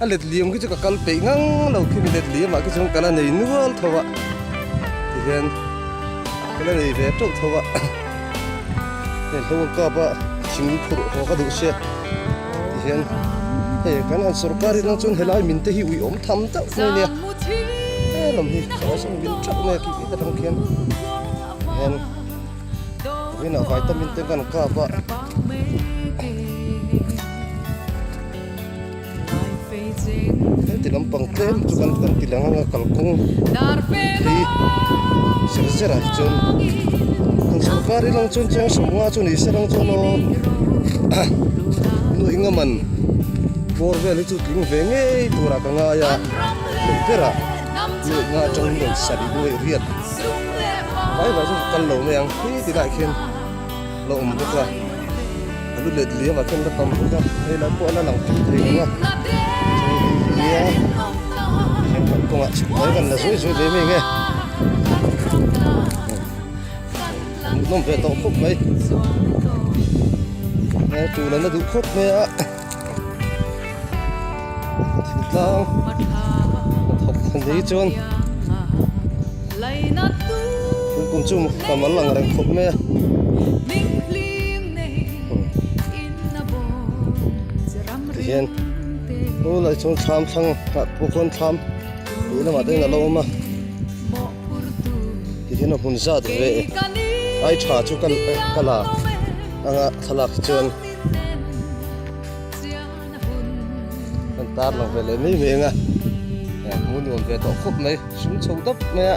A let liam khi chu ka kal peih ngang lo khi mi let liam ah khi chuan ka la nei nual tho a tihian ka la nei ve teuh tho a hei hlo ang kap a thing phurh haw ka duh sia tihian hei kan han sorkar in ang chuan helai min te hi ui awm tham deuh mai nia helam hi sawi min theuh mai a khi atang khian hian vawiinah vitamin te kan kap a. Heti lampang tlem chu kan kan ti lang anga kalkawng phei zer zer ah hi chuan kan sorkar hi lang chuan chiang sawmnga chu ni se lang chuan aw nu enga man bawr vel hi chu tling ve ngei turah ka ngai a leh berah nu enga atang hi rawn sarih nuaih riat vai vai chu ka kal lo mai ang khi ti laiah khian la awm bawk a. A lu let liam ah khian la tam bawk a hei lai pawh a la lang kim thei lo a chuan hei hi nia heng kan kawngah chhuk mai kan la zui zui ve mai nge hmuhnawm ve tawh khawp mai he tul an la duh khawp mai a thingtlang hnathawk han nei chuan kum chu ka mal ang reng khawp mai a. Tihian tunah chuan thlam thlang ah pawh khuan thlam tih lamah te hian a lo awm a tihian a hmun zat ve ai tha chu ka ka la anga thlalak hi chuan kan tar lang ve leh mai mai ang a hmuh nuam ve tawh khawp mai sum chho dap mai a.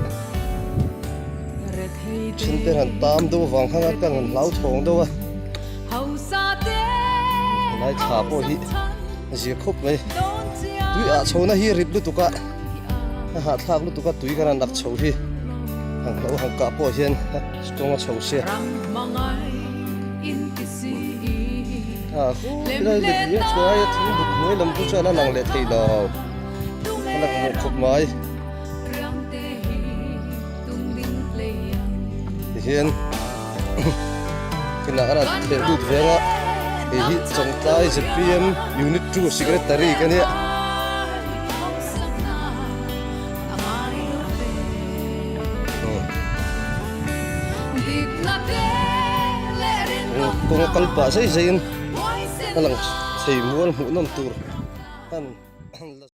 Then te han tam deuh avang khan a kan han hlau thawng deuh a helai thla pawh hi a zir khawp mai tui ah chho na hi rit lutuk a a hahthlak lutuk a tui kan han lak chho hi han hlo han kah pawh hian a kawng a chho sia a khulai let liam chhuai a thing buk hnuai lam chu chuan a lang leh thei lo a lang mawh khawp mai. Tihian kinah an han theh lut veng a hei hi Chawngtlai zpm unit 2 secretary ka nia. Kawng a kal pah zai zaiin a lang thei mual hmuh nawm tur han la.